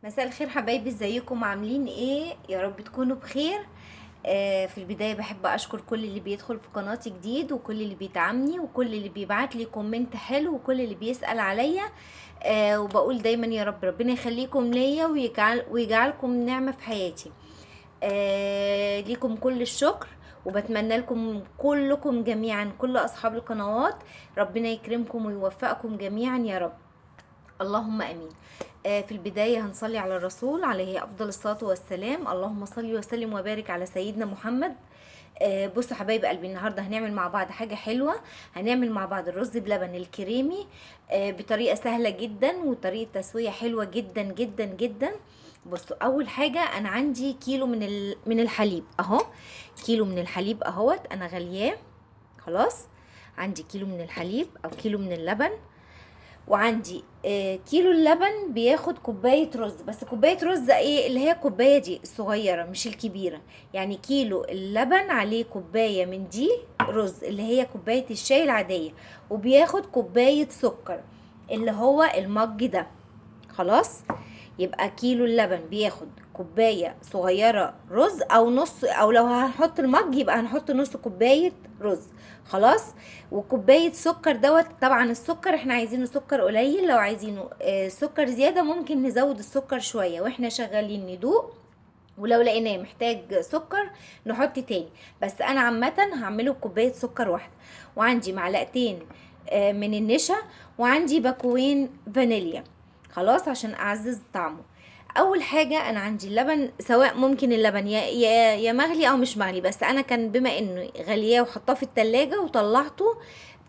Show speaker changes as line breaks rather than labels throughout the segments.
مساء الخير حبايبي، ازيكم؟ عاملين ايه؟ يا رب تكونوا بخير. في البداية بحب اشكر كل اللي بيدخل في قناتي جديد، وكل اللي بيدعمني، وكل اللي بيبعت لي comment حلو، وكل اللي بيسأل عليا. وبقول دايما يا رب ربنا يخليكم ليا ويجعلكم نعمة في حياتي. ليكم كل الشكر، وبتمنى لكم كلكم جميعا، كل اصحاب القنوات، ربنا يكرمكم ويوفقكم جميعا يا رب، اللهم امين. في البداية هنصلي على الرسول عليه افضل الصلاة والسلام، اللهم صل وسلم وبارك على سيدنا محمد. بصوا حبايب قلبي، النهارده هنعمل مع بعض حاجة حلوة. هنعمل مع بعض الرز بلبن الكريمي، بطريقة سهلة جدا وطريقه تسويه حلوة جدا جدا جدا. بصوا، اول حاجة انا عندي كيلو من الحليب اهو، كيلو من الحليب اهوت، انا غلياه خلاص. عندي كيلو من الحليب او كيلو من اللبن، وعندي كيلو اللبن بياخد كوباية رز، بس كوباية رز ايه؟ اللي هي الكوباية دي الصغيرة مش الكبيرة، يعني كيلو اللبن عليه كوباية من دي رز اللي هي كوباية الشاي العادية، وبياخد كوباية سكر اللي هو المج ده. خلاص، يبقى كيلو اللبن بياخد كوباية صغيرة رز او نص، او لو هنحط المج يبقى هنحط نص كوباية رز. خلاص، وكوباية سكر دوت. طبعا السكر احنا عايزينه سكر قليل، لو عايزينه سكر زيادة ممكن نزود السكر شوية واحنا شغالين ندوق، ولو لقيناه محتاج سكر نحط تاني، بس انا عامة هعمله بكوباية سكر واحدة. وعندي معلقتين من النشا، وعندي باكوين فانيليا، خلاص عشان اعزز طعمه. اول حاجة انا عندي اللبن، سواء ممكن اللبن يا مغلي او مش مغلي، بس انا كان بما انه غلياه وحطاه في التلاجة وطلعته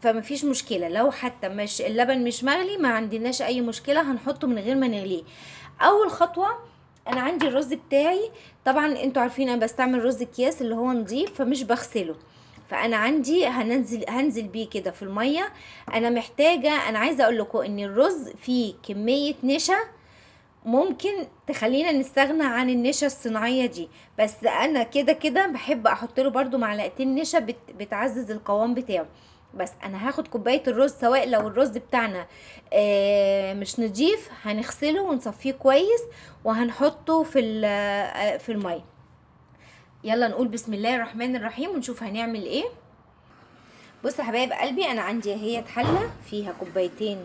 فمفيش مشكلة. لو حتى مش اللبن مش مغلي ما عندناش اي مشكلة، هنحطه من غير ما نغليه. اول خطوة انا عندي الرز بتاعي، طبعا انتوا عارفين انا بستعمل رز اكياس اللي هو نظيف فمش بغسله، فانا عندي هنزل بيه كده في المية. انا عايزه اقول لكم ان الرز فيه كمية نشا ممكن تخلينا نستغنى عن النشا الصناعية دي، بس انا كده كده بحب احط له برده معلقتين نشا بتعزز القوام بتاعه. بس انا هاخد كوباية الرز، سواء لو الرز بتاعنا مش نضيف هنغسله ونصفيه كويس وهنحطه في المية. يلا نقول بسم الله الرحمن الرحيم ونشوف هنعمل ايه. بصوا يا حبايب قلبي، انا عندي اهي حله فيها كوبايتين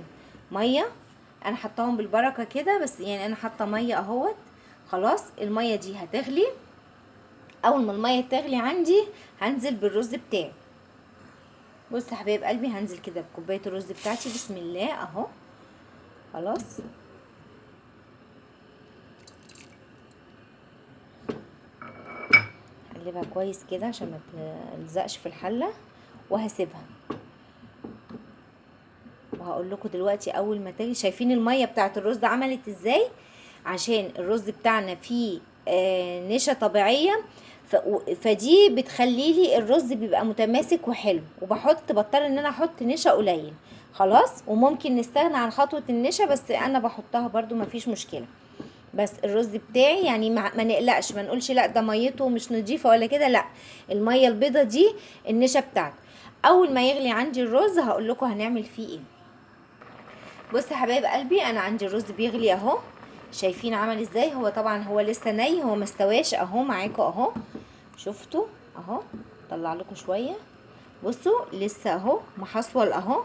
مية، انا حطاهم بالبركة كده، بس انا حاطه مية اهوت. خلاص المية دي هتغلي، اول ما المية تغلي عندي هنزل بالرز بتاعي. بصوا يا حبايب قلبي، هنزل كده بكوبايه الرز بتاعتي، بسم الله اهو. خلاص هقلبها كويس كده عشان ما تلزقش في الحلة، وهسيبها. وهقول لكم دلوقتي اول ما تغلي، شايفين المية بتاعت الرز عملت ازاي؟ عشان الرز بتاعنا فيه نشا طبيعية، فدي بتخلي لي الرز بيبقى متماسك وحلو، بضطر ان انا احط نشا قليل. خلاص، وممكن نستغنى عن خطوة النشا، بس انا بحطها برضو مفيش مشكلة. بس الرز بتاعي ما نقلقش، ما نقولش لا ده ميته مش نضيفه ولا كده، لا المية البيضة دي النشا بتاعته. اول ما يغلي عندي الرز هقول لكم هنعمل فيه ايه. بصوا يا حبايب قلبي، انا عندي الرز بيغلي اهو، شايفين عمل ازاي؟ هو طبعا هو لسه ني، هو ما استواش اهو معاكم اهو، شفتوا اهو، طلع لكم شوية. بصوا لسه اهو محصول اهو،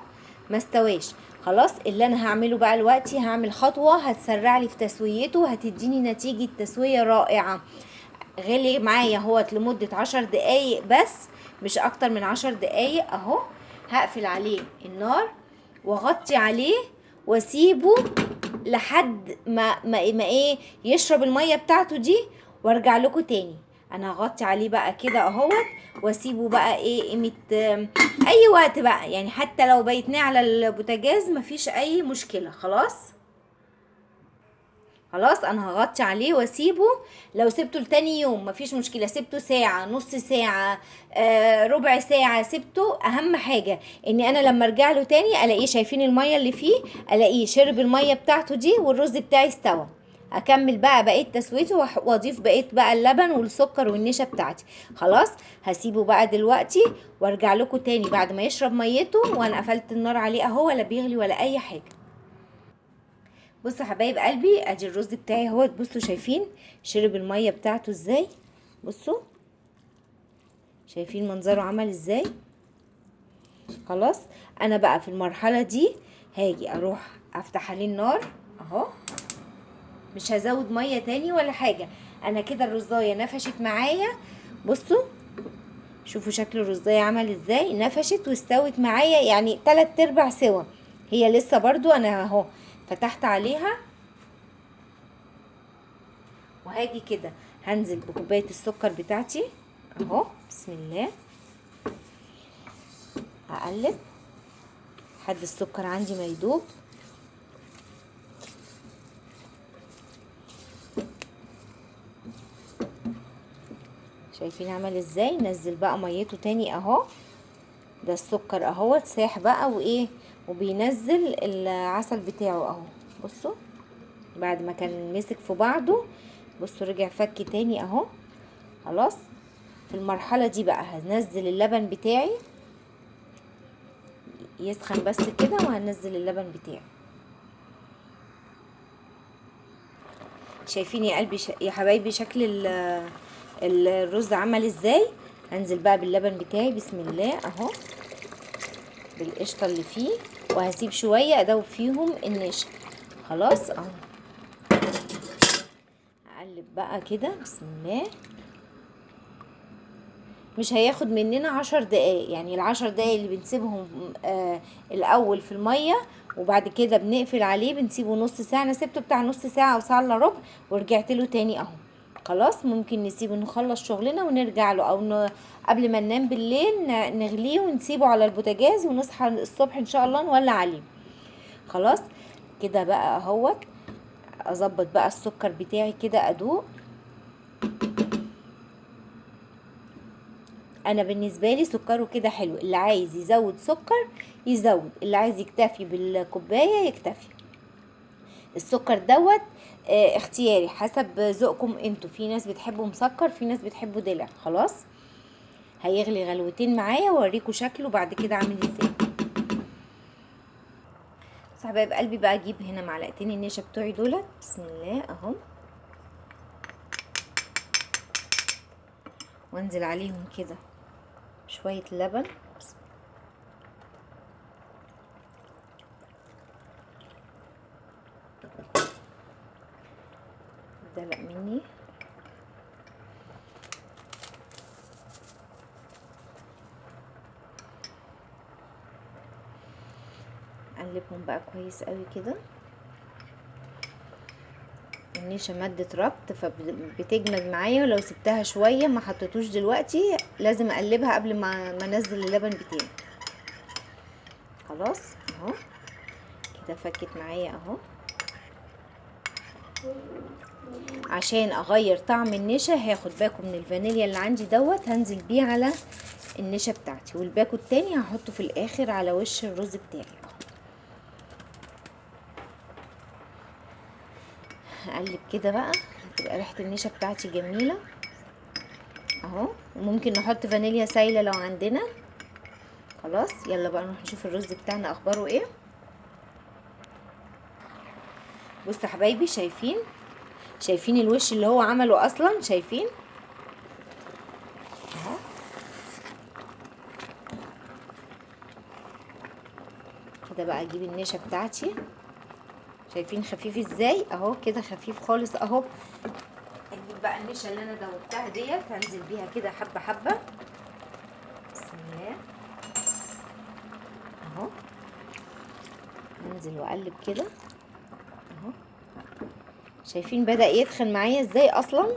ما استواش. خلاص اللي انا هعمله بقى دلوقتي، هعمل خطوة هتسرع لي في تسويته وهتديني نتيجة تسويه رائعة. غلي معايا اهوت لمدة 10 دقايق بس، مش اكتر من 10 دقايق اهو. هقفل عليه النار واغطي عليه واسيبه لحد ما يشرب المية بتاعته دي، وارجع لكم تاني. انا هغطي عليه بقى كده اهوت واسيبه بقى قيمة اي وقت بقى، حتى لو بيتناه على البوتاجاز مفيش اي مشكلة. خلاص انا هغطي عليه واسيبه. لو سبته لتاني يوم مفيش مشكلة، سبته ساعة، نص ساعة، ربع ساعة، سبته. اهم حاجة ان انا لما ارجع له تاني الاقيه، شايفين المية اللي فيه، الاقيه شرب المية بتاعته دي والرز بتاعي استوى. اكمل بقى بقية تسويته واضيف بقية بقى اللبن والسكر والنشا بتاعتي. خلاص هسيبه بقى دلوقتي وارجع لكم تاني بعد ما يشرب ميته، وانا قفلت النار عليه اهو، ولا بيغلي ولا اي حاجة. بصوا حبايب قلبي، ادي الرز بتاعي اهوت. بصوا شايفين شرب المية بتاعته ازاي؟ بصوا شايفين منظره عمل ازاي؟ خلاص انا بقى في المرحلة دي هاجي اروح افتح عليه النار اهو، مش هزود مية تاني ولا حاجة. انا كده الرزايه نفشت معايا. بصوا شوفوا شكل الرزايه عمل ازاي، نفشت واستوت معايا يعني 3/4 سوا. هي لسه برضو انا اهو فتحت عليها، وهاجي كده هنزل بكوبايه السكر بتاعتي اهو. بسم الله، هقلب لحد السكر عندي ما يدوب. شايفين عمل ازاي؟ نزل بقى ميته تاني اهو. ده السكر اهو ساح بقى وايه، وبينزل العسل بتاعه اهو. بصوا بعد ما كان مسك في بعضه، بصوا رجع فك تاني اهو. خلاص في المرحلة دي بقى هنزل اللبن بتاعي يسخن بس كده، وهنزل اللبن بتاعي. شايفين يا قلبي يا حبايبي شكل الرز عمل ازاي؟ هنزل بقى باللبن بتاعي بسم الله اهو، بالقشطه اللي فيه، وهسيب شوية ادوب فيهم النشا. خلاص اهو هقلب بقى كده بسم الله. مش هياخد مننا 10 دقايق، يعني ال10 دقايق اللي بنسيبهم الاول في المية، وبعد كده بنقفل عليه بنسيبه نص ساعة. انا سيبته بتاع نص ساعة او ساعة الا ربع ورجعت له تاني اهو. خلاص ممكن نسيبه نخلص شغلنا ونرجع له، او قبل ما ننام بالليل نغليه ونسيبه على البوتاجاز، ونصحى الصبح ان شاء الله نولع عليه. خلاص كده بقى اهوت. اظبط بقى السكر بتاعي كده ادوق. انا بالنسبة لي سكره كده حلو، اللي عايز يزود سكر يزود، اللي عايز يكتفي بالكوبايه يكتفي. السكر دوت اختياري حسب ذوقكم انتوا، في ناس بتحبه مسكر، في ناس بتحبه دلع. خلاص هيغلي غلوتين معايا واوريكم شكله بعد كده عامل ازاي. بس حبايب قلبي بقى اجيب هنا معلقتين النشا بتوعي دولت بسم الله اهو، وانزل عليهم كده شوية لبن. دلق مني. اقلبهم بقى كويس قوي كده. النشا مادة ربط فبتجمد معايا، ولو سبتها شوية ما حطيتوش دلوقتي لازم اقلبها قبل ما انزل اللبن بتاعي. خلاص اهو كده فكت معايا اهو. عشان اغير طعم النشا هاخد باكو من الفانيليا اللي عندي دوت، هنزل بيه على النشا بتاعتي، والباكو التاني هحطه في الاخر على وش الرز بتاعي. هقلب كده بقى، هتبقى ريحة النشا بتاعتي جميلة اهو. وممكن نحط فانيليا سايلة لو عندنا. خلاص يلا بقى نروح نشوف الرز بتاعنا اخباره ايه. بصوا يا حبايبي، شايفين الوش اللي هو عمله اصلا؟ شايفين اهو. كده بقى اجيب النشا بتاعتي، شايفين خفيف ازاي اهو، كده خفيف خالص اهو. اجيب بقى النشا اللي انا دوبتها ديت، هنزل بيها كده حبه حبه بسم الله اهو. هنزل واقلب كده اهو. شايفين بدأ يدخن معايا ازاي اصلا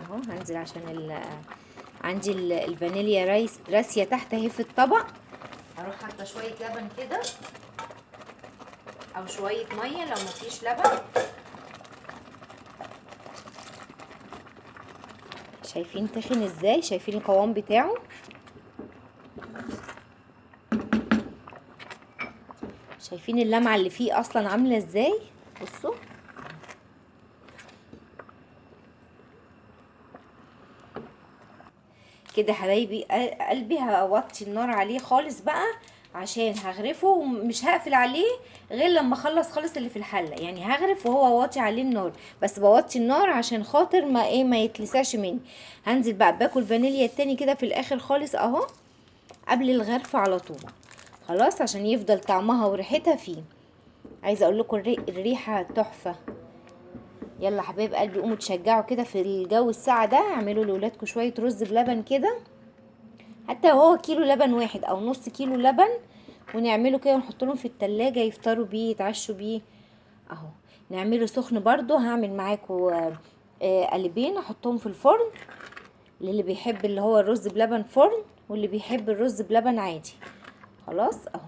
اهو. هنزل عشان عندي الفانيليا راسية تحت اهي في الطبق. هروح حاطه شوية لبن كده او شوية مية لو مفيش لبن. شايفين تخن ازاي؟ شايفين القوام بتاعه؟ شايفين اللمعة اللي فيه اصلا عامله ازاي؟ بصوا كده حبايبي قلبي، هوطي النار عليه خالص بقى عشان هغرفه ومش هقفل عليه غير لما اخلص خالص اللي في الحلة. يعني هغرف وهو واطي عليه النار، بس بوطي النار عشان خاطر ما ايه ما يتلسعش مني. هنزل بقى باكل فانيليا التاني كده في الاخر خالص اهو قبل الغرفة على طول، خلاص، عشان يفضل طعمها وريحتها فيه. عايزه اقول لكم الريحة تحفة. يلا حبايب قلبي قوموا تشجعوا كده في الجو الساعة ده، اعملوا لولادكم شوية رز بلبن كده، حتى وهو كيلو لبن واحد او نص كيلو لبن، ونعمله كده ونحط لهم في التلاجة يفطروا بيه يتعشوا بيه اهو. نعمله سخن برضو. هعمل معاكم قالبين احطهم في الفرن، للي بيحب اللي هو الرز بلبن فرن، واللي بيحب الرز بلبن عادي. خلاص اهو.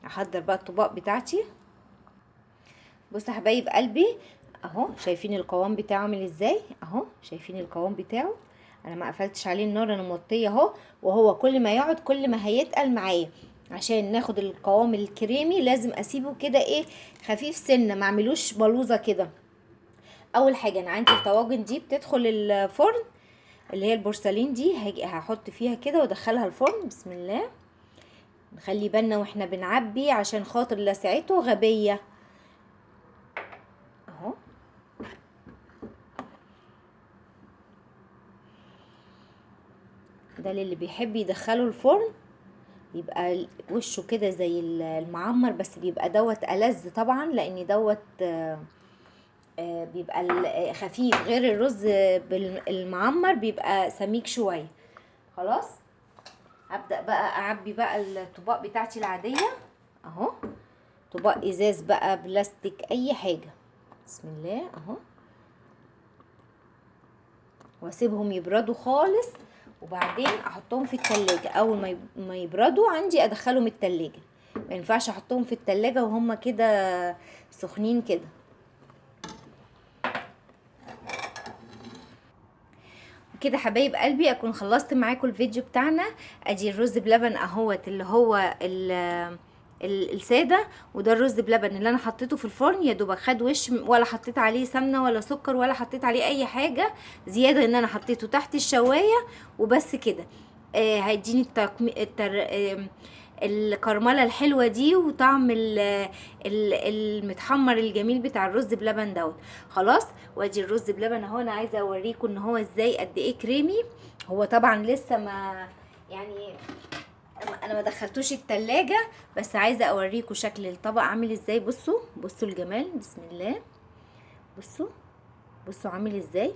احضر بقى الطباق بتاعتي. بصوا يا حبايب قلبي اهو، شايفين القوام بتاعه عامل ازاي اهو، شايفين القوام بتاعه. انا ما قفلتش عليه النار، انا موطيه اهو، وهو كل ما يقعد كل ما هيتقل معايا. عشان ناخد القوام الكريمي لازم اسيبه كده ايه خفيف سنة، ما اعملوش بلوزة كده. اول حاجة انا عندي الطواجن دي بتدخل الفرن اللي هي البورسلين دي، هاجي هحط فيها كده وادخلها الفرن. بسم الله. نخلي بالنا واحنا بنعبي عشان خاطر لسعته غبية اهو. ده للي بيحب يدخله الفرن، يبقى وشه كده زي المعمر، بس بيبقى دوت ألذ طبعا، لان دوت بيبقى خفيف، غير الرز المعمر بيبقى سميك شوية. خلاص هبدأ بقى اعبي بقى الطباق بتاعتي العادية اهو، طباق ازاز بقى بلاستيك اي حاجة. بسم الله اهو، واسيبهم يبردوا خالص وبعدين احطهم في التلاجة. اول ما يبردوا عندي ادخلهم التلاجة، ما ينفعش احطهم في التلاجة وهم كده سخنين كده. كده حبايب قلبي اكون خلصت معاكم الفيديو بتاعنا. ادي الرز بلبن اهوت اللي هو السادة، وده الرز بلبن اللي انا حطيته في الفرن، يا دوبك خد وش، ولا حطيت عليه سمنه ولا سكر ولا حطيت عليه اي حاجة زيادة، ان انا حطيته تحت الشوايه وبس كده. هيديني الكرمله الحلوة دي وطعم المتحمر الجميل بتاع الرز بلبن دوت. خلاص وادي الرز بلبن اهو، انا عايزه اوريكم ان هو ازاي قد ايه كريمي. هو طبعا لسه ما يعني انا ما دخلتوش التلاجة، بس عايزه اوريكم شكل الطبق عامل ازاي. بصوا بصوا الجمال، بسم الله. بصوا بصوا عامل ازاي،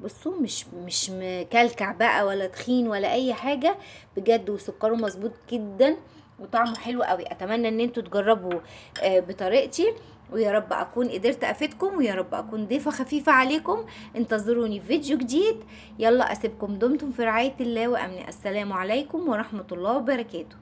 بصوا مش مكلكع بقى ولا تخين ولا اي حاجة بجد، وسكره مظبوط جدا وطعمه حلو قوي. اتمنى ان انتوا تجربوا بطريقتي، ويا رب اكون قدرت افيدكم، ويا رب اكون ضيفه خفيفة عليكم. انتظروني في فيديو جديد. يلا اسيبكم، دمتم في رعاية الله وامن. السلام عليكم ورحمة الله وبركاته.